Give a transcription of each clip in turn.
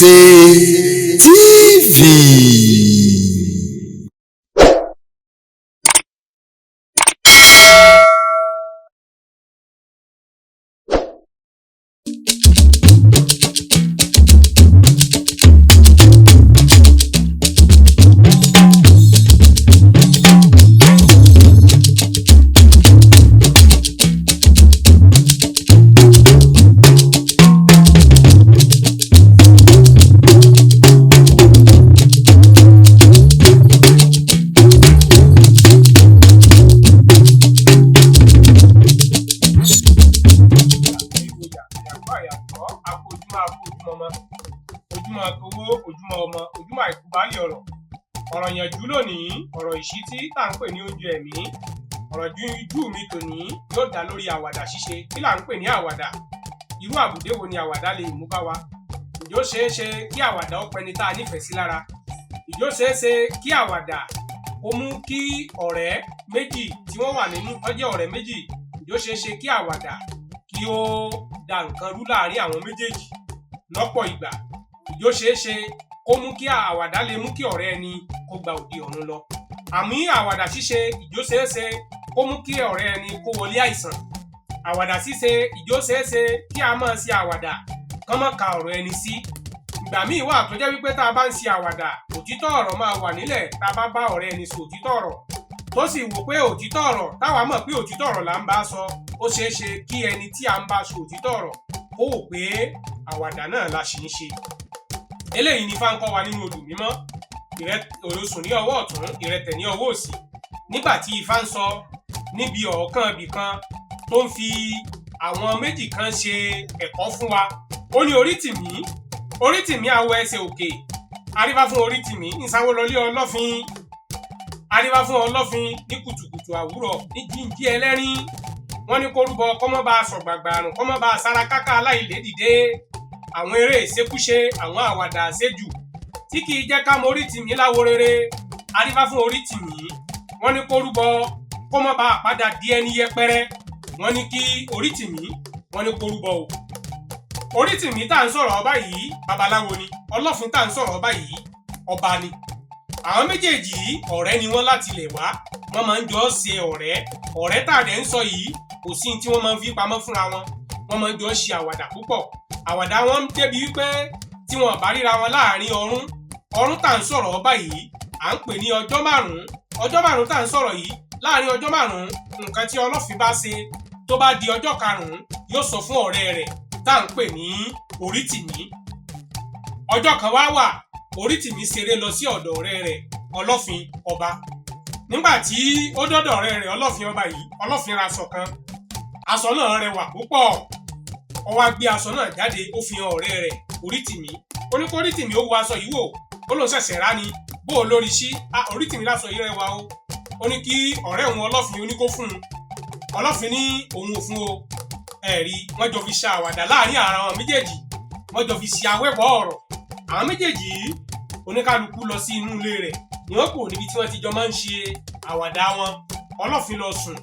Oríyìnṣe TV. Ojúmọ́ owó, ojúmọ́ ọmọ, ojúmọ́ àìkú baálé ọ̀rọ̀. Ọ̀rọ̀ ìyànjú lónìí, ọ̀rọ̀ ìṣítí tá à ń pè ní oúnjẹ ẹ̀mí. Ọ̀rọ̀ jújú mi tòní yóò dá lórí àwàdà ṣíṣe. Kí là ń pè ní àwàdà? Irú àbùdé wo ni àwàdà lè mú bá wa? Ǹjẹ́ ó ṣeé ṣe kí àwàdà ó pẹni tá a nífẹ̀ẹ́ sí lára? Ǹjẹ́ ó ṣeé ṣe kí àwàdà ó mú kí ọ̀rẹ́ méjì tí wọ́n wà nínú tó jẹ́ ọ̀rẹ́ méjì, ǹjẹ́ ó ṣeé ṣe kí àwàdà kí ó da nǹkan rú láàrin àwọn méjèèjì lọ́pọ̀ ìgbà? Ǹjẹ́ ó ṣeé ṣe kó mú kí àwàdà lè mú kí ọ̀rẹ́ ẹni kó gba òde ọ̀run lọ? Àmì àwàdà ṣíṣe, ǹjẹ́ ó ṣeé ṣe kó mú kí ọ̀rẹ́ ẹni kó wọlé àìsàn? Àwàdà ṣíṣe, ǹjẹ́ ó ṣeé ṣe kí a máa ṣe àwàdà kán má ka ọ̀rọ̀ ẹni sí? Ìgbà míì wà tó jẹ́ wípé tá a bá ń ṣe àwàdà, òtítọ́ ọ̀rọ̀ máa wà nílẹ̀. Tá a bá bá ọ̀rẹ́ ẹni sọ òtítọ́ ọ̀rọ̀, tó sì wò pé òtítọ́ ọ̀rọ̀ táwa mọ̀ pé òtítọ́ ọ̀rọ̀ là ń bá sọ, ó ṣeé ṣe kí ẹni tí à ń bá sọ òtítọ́ ọ̀rọ̀ kó wò pé àwàdà náà la ṣì ń ṣe. Eléyìí ni Ifá ń kọ́ wa nínú odù mímọ́. Ìrosùn ní ọwọ́ ọ̀tún, ìrẹtẹ̀ ní ọwọ́ òsì. Nígbà tí Ifá ń sọ níbi ọ̀ọ́kán ibì kan tó ń fi àwọn méjì kan ṣe ẹ̀kọ́ fún wa, ó ní orí tì mí, orí tì mí awọ ẹsẹ̀ òkè. Arífá fún orí tì mí ń sáwó lọlé ọlọ́fin. Arífá fún ọlọ́fin ní kùtùkùtù àwúrọ̀ ní jíǹjí ẹlẹ́rìn. Wọ́n ní kó rúbọ kọ́mọ́ bá a sọ̀gbàgbà àrùn, kọ́mọ́ bá a sára káká aláìlédìde. Àwọn eré ìṣekúṣe, àwọn àwàdà àṣejù tí kì í jẹ́ ká mọ orí tì mí láwo rere. Arífá fún orí tì mí, wọ́n ní kó rúbọ kó má bàa padà di ẹni yẹpẹrẹ. Wọ́n ní kí orí tì mí, wọ́n ní kó rúbọ o. Orí tì mí tá à ń sọ̀rọ̀ ọba yìí, babaláwo ni. Ọlọ́fin tá à ń sọ̀rọ̀ ọba yìí, ọba ni. Àwọn méjèèjì yìí, ọ̀rẹ́ ni wọ́n láti lè wá. Wọ́n máa ń jọ ṣe ọ̀rẹ́. Ọ̀rẹ́ tá a dẹ̀ ń sọ yìí, kò sí tí wọ́n máa ń fi pamọ́ fúnra wọn. Wọ́n máa ń jọ ṣe àwàdà púpọ̀. Àwàdà wọn ń débi wípé tí wọn bá ríra wọn láàrin ọrún, ọrún tá à ń sọ̀rọ̀ ọba yìí, à ń pè ní ọjọ́ márùn-ún. Ọjọ́ márùn-ún tá à ń sọ̀rọ̀ yìí, láàrin ọjọ́ márùn-ún, nǹkan tí ọlọ́fin bá ṣe, tó bá di ọjọ́ karùn-ún, yóò sọ fún ọ̀rẹ́ rẹ̀ tá à ń pè ní Orítìmí. Ọjọ́ kan wá wà, Orítìmí ṣeré lọ sí ọ̀dọ̀ ọ̀rẹ́ rẹ̀ ọlọ́fin ọba. Nígbà tí ó dọ́dọ̀ ọ̀rẹ́ rẹ̀ ọlọ́fin ọba yìí, ọlọ́fin ra aṣọ kan. Aṣọ náà rẹwà púpọ̀. Ó wá gbé aṣọ náà jáde, ó fi hàn ọ̀rẹ́ rẹ̀ Orítìmí. Ó ní kó Orítìmí ó wo aṣọ yìí wò. Ó lóun ṣẹ̀ṣẹ̀ rá ni, bó o lórí sí. Orítìmí láṣọ yìí rẹwà o. Ó ní kí ọ̀rẹ́ òun ọlọ́fin, ó ní kó fún un. Ọlọ́fin ní òun ò fún o. Ẹ̀rí, wọ́n jọ fi ṣe àwàdà láàrin ara wọn méjèèjì, wọ́n jọ fi ṣe awẹ́wọ̀ ọ̀rọ̀. Àwọn méjèèjì yìí, oníkálukú lọ sí inú ilé rẹ̀ ni wọ́n kò níbi tí wọ́n ti jọ máa ń ṣe àwàdà wọn. Ọlọ́fin lọ sùn.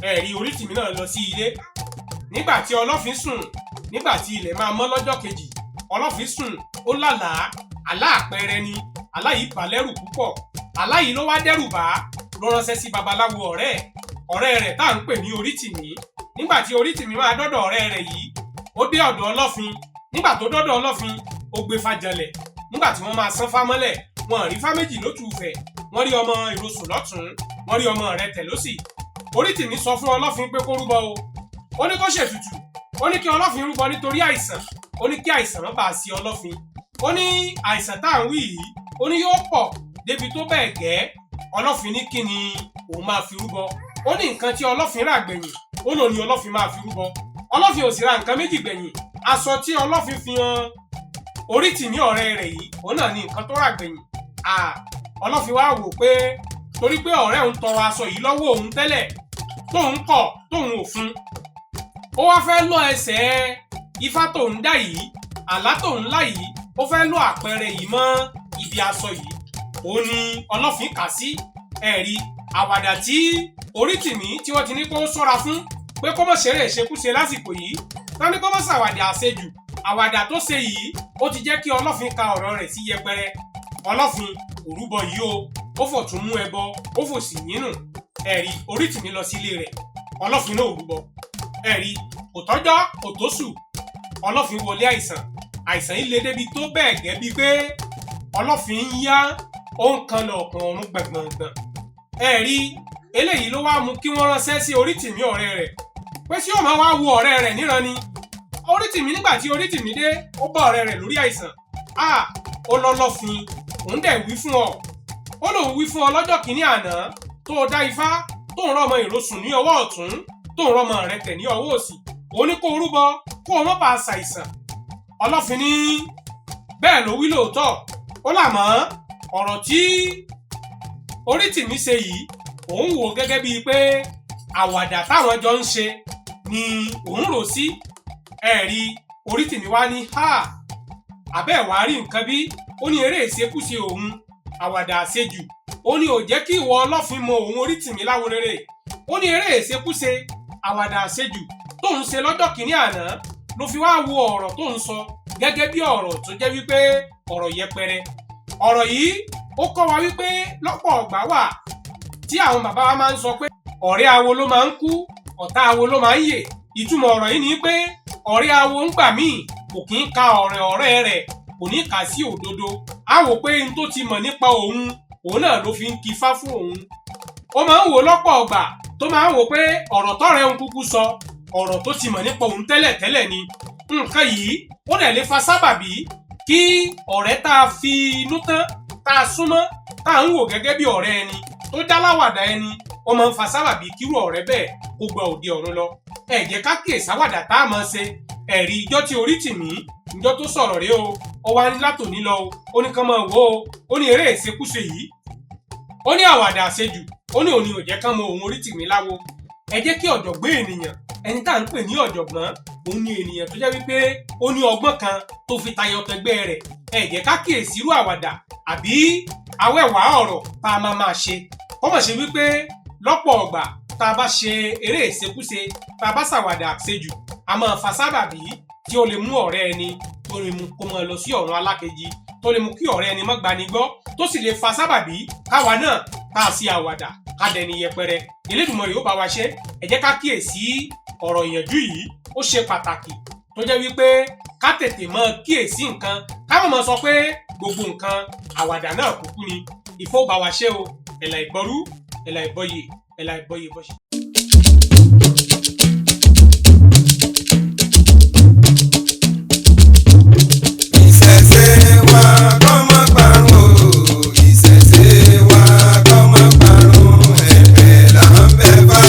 Ẹ̀rí, Orítìmí náà lọ sí ilé. Nígbà tí ọlọ́fin sùn, nígbà tí ilẹ̀ máa mọ́ lọ́jọ́ kejì, ọlọ́fin sùn, ó lálàá. Àlá àpẹẹrẹ ni àlá yìí bà lẹ́rù púpọ̀. Àlá yìí ló wá dẹ́rù bà á, ló ránṣẹ́ sí babaláwo ọ̀rẹ́ ọ̀rẹ́ rẹ̀ tá à ń pè ní Orítìmí. Nígbà tí Orítìmí máa dọ́dọ̀ ọ̀rẹ́ rẹ̀ yìí, ó dé ọ̀dọ̀ ọlọ́fin. Nígbà tó dọ́dọ̀ ọlọ́fin, ó gbé fájọlẹ̀. Nígbà tí wọ́n máa sán fámọ́lẹ̀, wọ́n rí fá méjì lótùúfẹ̀. Wọ́n rí ọmọ ìrosùn lọ́tún, wọ́n rí ọmọ rẹ̀ tẹ̀ lósì. Orítìmí sọ fún ọlọ́fin pé kó rúbọ o. Ó ní kó ṣètùtù. Ó ní kí ọlọ́fin rúbọ nítorí àìsàn. Ó ní kí àìsàn má bàa sí ọlọ́fin. Ó ní àìsàn tá à ń wí yìí, ó ní yóò pọ̀ débi tó bẹ́ẹ̀ gẹ́. Ọlọ́fin ní kí ni òun máa fi rúbọ? Ó ní nǹkan tí ọlọ́fin rà gbẹ̀yìn, ó lò ní ọlọ́fin máa fi rúbọ. Ọlọ́fin ò sì ra nǹkan méjì gbẹ̀yìn. Aṣọ tí ọlọ́fin fi hàn Orítìmí ọ̀rẹ́ rẹ̀ yìí, òun náà ní nǹkan tó rà gbẹ̀yìn. Ọlọ́fin wá wò pé torí pé ọ̀rẹ́ òun tọrọ aṣọ yìí lọ́wọ́ òun tẹ́lẹ̀, tóun kọ̀, tóun ò fún, ó wá fẹ́ lọ ẹsẹ̀ ifá tóun dá yìí, àlá tóun lá yìí, ó fẹ́ lọ àpẹẹrẹ yìí mọ́ ibi aṣọ yìí. Òun ni ọlọ́fin kà sí. Ẹ̀rí àwàdà tí Orítìmí tí wọ́n ti ní kó ṣọ́ra fún pé kó má ṣeré ìṣekúṣe lásìkò yìí, tán ní kó má ṣàwàdà àṣejù. Àwàdà tó ṣe yìí ó ti jẹ́ kí Ọlọ́fin ka ọ̀rọ̀ rẹ̀ sí yẹpẹrẹ. Ọlọ́fin kò rúbọ yìí o, ó fọ̀tún mú ẹbọ, ó fòsì yínù. Ẹ̀rí, Orítìmí lọ sílé rẹ̀, Ọlọ́fin náà ò rúbọ. Ẹ̀rí, kò tọ́jọ́ kò tóṣù, Ọlọ́fin wọlé àìsàn. Àìsàn yìí le débi tó bẹ́ẹ̀ gẹ́ bíi pé Ọlọ́fin ń yá, ó ń kan lọ̀ọ̀kan ọ̀run gbọ̀ngbọ̀ngbọ̀n. Ẹ̀rí, eléyìí ló wá mú kí wọ́n ránṣẹ́ sí Orítìmí ọ̀rẹ́ rẹ̀ pé sí ó máa wá wo ọ̀rẹ́ rẹ̀ níran ni. Orítìmí, nígbà tí Orítìmí dé, ó bá ọ̀rẹ́ rẹ̀ lórí àìsàn. A ó lọ lọ́fin, òun dẹ̀ wí fún ọ, ó lòun wí fún ọ lọ́jọ́ kìíní àná tó o dá ifá, tó ń rọmọ ìrosùn ní ọwọ́ ọ̀tún, tó ń rọmọ rẹ tẹ̀ ní ọwọ́ òsì, òun ní kó o rúbọ kó o má bàa ṣàìsàn. Ọlọ́fin ní bẹ́ẹ̀ ló wí lóòótọ́, ó làmọ́ ọ̀rọ̀ tí Orítìmí ṣe yìí, òun wò gẹ́gẹ́ bíi pé àwàdà táwọn jọ ń ṣe ni òun rò sí. Ẹ̀rí, Orítìmí wá ní ha, àbẹ́ ẹ̀ wá rí nǹkan bí? Ó ní eré ìṣekúṣe òun, àwàdà àṣejù, ó ní ò jẹ́ kí ìwọ Ọlọ́fin mọ òun Orítìmí láwo rere. Ó ní eré ìṣekúṣe, àwàdà àṣejù tó ń ṣe lọ́jọ́ kìíní àná ló fi wá wo ọ̀rọ̀ tó ń sọ gẹ́gẹ́ bí ọ̀rọ̀ tó jẹ́ wípé ọ̀rọ̀ yẹpẹrẹ. Ọ̀rọ̀ yìí ó kọ́ wa wípé lọ́pọ̀ ọ̀gbà wà tí àwọn bàbá wa máa ń sọ pé ọ̀rẹ́ awo ló máa ń kú, ọ̀tá awo ló máa ń yè. Ìtumọ̀ ọ̀rọ̀ yìí ni pé ọ̀rẹ́ awo ń gbà míì kò kí ń ka ọ̀rẹ́ ọ̀rẹ́ rẹ̀, kò ní kà sí òdodo. Á wò pé n tó ti mọ̀ nípa òun, òun náà ló fi ń kifá fún òun. Ó máa ń wò lọ́pọ̀ ọgbà tó máa ń wò pé ọ̀rọ̀ tọ́rẹ́ òun kúkú sọ, ọ̀rọ̀ tó ti mọ̀ nípa òun tẹ́lẹ̀ tẹ́lẹ̀ ni. Nǹkan yìí ó dẹ̀ lè fa sábàbí kí ọ̀rẹ́ tá a fi inú tán, tá a súnmọ́, tá a ń wò gẹ́gẹ́ bí ọ̀rẹ́ ẹni tó jáláwàdà ẹni, ó máa ń fa sábàbí kírú ọ̀rẹ́ bẹ́ẹ̀ kó gba òde ọ̀run lọ. Ẹ jẹ́ ká kíyè sáwàdà tá a máa ṣe. Ẹ̀rí, ìjọ́ tí Orítìmí, ìjọ́ tó sọ̀rọ̀ rèé o, ó wá ní látòní lọ o, ó ní kán máa wò ó, ó ní eré ìṣekúṣe yìí, ó ní àwàdà àṣejù, ó ní òní ò jẹ́ kán mọ òun Orítìmí láwo. Ẹ jẹ́ kí ọ̀jọ̀gbọ́n ènìyàn, ẹni tá à ń pè ní ọ̀jọ̀gbọ́n, òun ni ènìyàn tó jẹ́ wípé ó ní ọgbọ́n kan tó fi tayọ tẹgbẹ́ rẹ̀. Ẹ jẹ́ ká kíyèsí irú àwàdà àbí awẹ́wàá ọ̀rọ̀ tá a máa máa ṣe. Kó mọ̀ ṣe wípé lọ́pọ̀ ọ̀gbà tá a bá ṣe eré ìṣekúṣe, tá a bá ṣàwàdà àṣejù, a máa fa sábàbí tí ó lè mú ọ̀rẹ́ ẹni tó lè mú kó máa lọ sí ọ̀run alákejì, tó lè mú kí ọ̀rẹ́ ẹni má gbani gbọ́, tó sì lè fa sábàbí káwa náà tá a ṣe àwàdà ká dẹni yẹpẹrẹ. Elédùmarè ó bá wa ṣe. Ẹ jẹ́ ká kíyèsí ọ̀rọ̀ ìyànjú yìí, ó ṣe pàtàkì tó jẹ́ wípé ká tètè mọ kíyèsí nǹkan, ká má máa sọ pé gbogbo nǹkan àwàdà náà kúkú ni. Ìfẹ́ ó bá wa ṣe o. Ẹ̀là ìbọrú, ẹ̀là ìbọyè, ẹ̀là ìbọyè bọ́ṣe. Ìṣẹ̀ṣe wa kó má parun o, ìṣẹ̀ṣe wa kó má parun. Ẹ̀bẹ̀ là ń bẹ̀ fá,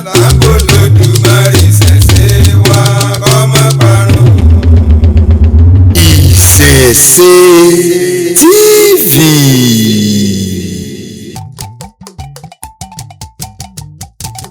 là ń bọ̀ lódùmarè. Ìṣẹ̀ṣe wa kó má parun. Ìṣẹ̀ṣe.